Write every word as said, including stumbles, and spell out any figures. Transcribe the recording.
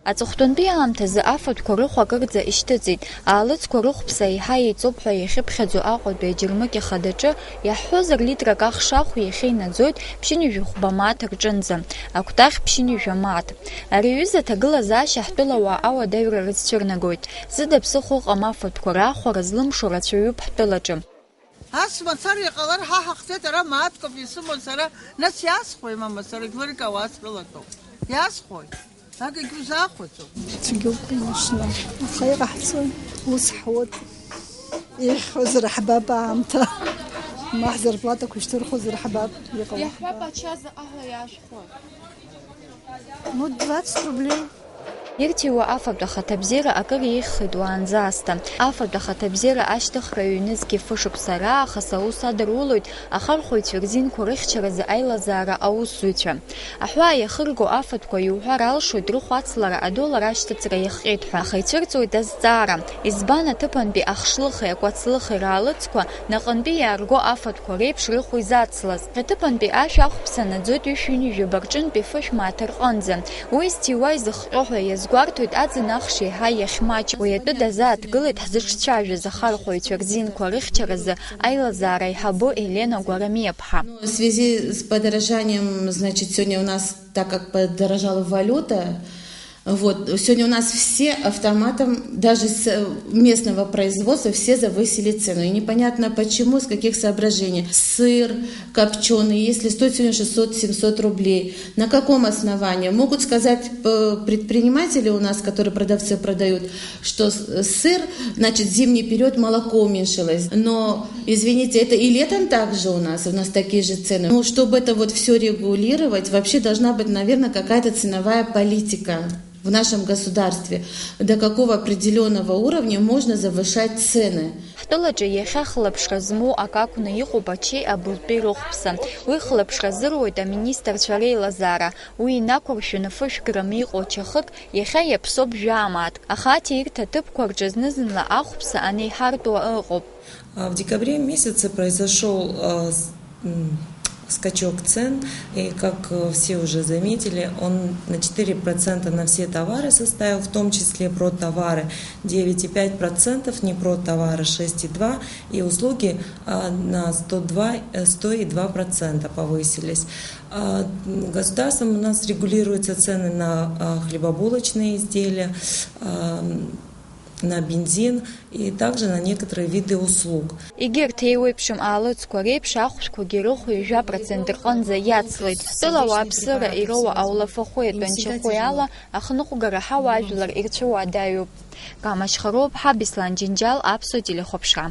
Аҵыхәтәантәи аамҭазы афатәқәа рыхә акырӡа ишьҭыҵит. Аалыҵқәа рыхәԥса еиҳа еиҵоуп ҳәа иахьыԥхьаӡо Аҟәатәи аџьармыкьа хадаҿы иаҳҳәозар, литрак ахшахә иахьа инаӡоит ԥшьынҩажәи хәба мааҭ рҿынӡа, акәтаӷь ԥшьынҩажәа мааҭ. Ари аҩыза аҭагылазаашьа ҳтәылауаа ауадаҩра рызцәырнагоит. Зыда ԥсыхәа ыҟам афатәқәа раахәара злымшо рацәаҩуп ҳтәылаҿы. Ас мацара иҟалар, ҳа ҳахьӡеит, ара мааҭкоуп исымоу сара, нас иасхәои, мама, сара жәларык ауаа срылатәоуп. Иасхәои? Акагь узаахәаӡом. Цәгьоуп, конечно. Аха иҟаҳҵои? Ус ҳуеит. Ихьхозар ҳбап аамҭа. Ма ҳзарплатақәа шьҭырхуазар ҳбап иҟало. Иаҳҳәап, ача заҟа ҳәа иашәхуа. Ну, двадцать рублей. Ирҭиуа афатә ахаҭабзиара акыр еиӷьхеит уаанӡа аасҭа. Афатә ахаҭабзиара ашьҭыхра ҩнызқьи фышықәса раахыс аус адырулоит ахархәаҩцәа рзинқәа рыхьчаразы аилазаара аусзуҩцәа. Аҳәаа иахырго афатәқәа иуҳәар алшоит рыхә ацлара адоллар ашьҭыҵра иахҟьеит ҳәа, аха ицәырҵуеит азҵаара, избан аҭыԥантәи ахшлыхи акәацлыхи раалыҵқәа наҟынтәи иаарго афатәқәа реиԥш рыхә изацлаз? Аҭыԥантәи ашә ахәԥса наӡоит ҩышәи ҩынҩажәаба рҿынтәи фышә мааҭ рҟынӡа. Уи зҭиуа изыхҟьо ҳәа иазгәарҭоит аӡын ахш еиҳа иахьмаҷу. Уи атәы дазааҭгылеит ҳзыҿцәажәаз ахархәаҩцәа рзинқәа рыхьчаразы аилазаара аиҳабы Елена Гәарамиаԥҳа. Ну, в связи с подорожанием, значит, сегодня у нас, так как подорожала валюта, вот, сегодня у нас все автоматом, даже с э, местного производства, все завысили цену. И непонятно почему, с каких соображений. Сыр копченый, если стоит сегодня шестьсот-семьсот рублей, на каком основании? Могут сказать э, предприниматели у нас, которые продавцы продают, что с- сыр, значит, зимний период молоко уменьшилось. Но, извините, это и летом также у нас, у нас такие же цены. Ну, чтобы это вот все регулировать, вообще должна быть, наверное, какая-то ценовая политика в нашем государстве, до какого определенного уровня можно завышать цены. Ҳтәылаҿы иахьа хылаԥшра змоу акы акәны иҟоуп ачеи абылтәи рыхәԥса. Уи хылаԥшра азыруеит аминистрцәа реилазаара. Уи инақәыршәаны фышә грамм иҟоу чахык иахьа иаԥсоуп жәамааҭк, аха аҭиирҭа ҭыԥқәа рҿы зны-зынла ахәԥса анеиҳартуа ыҟоуп. А, В декабре месяце произошел а, с- м, скачок цен, и, как э, все уже заметили, он на четыре процента на все товары составил, в том числе продтовары девять и пять процентов, непродтовары шесть и два, и услуги а, на сто два, э, сто и два процента повысились. А, м, Государством у нас регулируются цены на а, хлебобулочные изделия, а, м, на бензин и также на некоторые виды услуг. Егьырҭ еиуеиԥшым аалыҵқәа реиԥш ахәшәқәагьы рыхә ҩажәа процент рҟынӡа иацлеит. Ҳтәыла ауааԥсыра ироуа аулафахәи атәанчахәи ала ахныҟәгара ҳауаажәлар ирцәыуадаҩуп. Кама Шьхаруаԥҳа, Беслан Џьынџьал, Аԥсуа телехәаԥшра.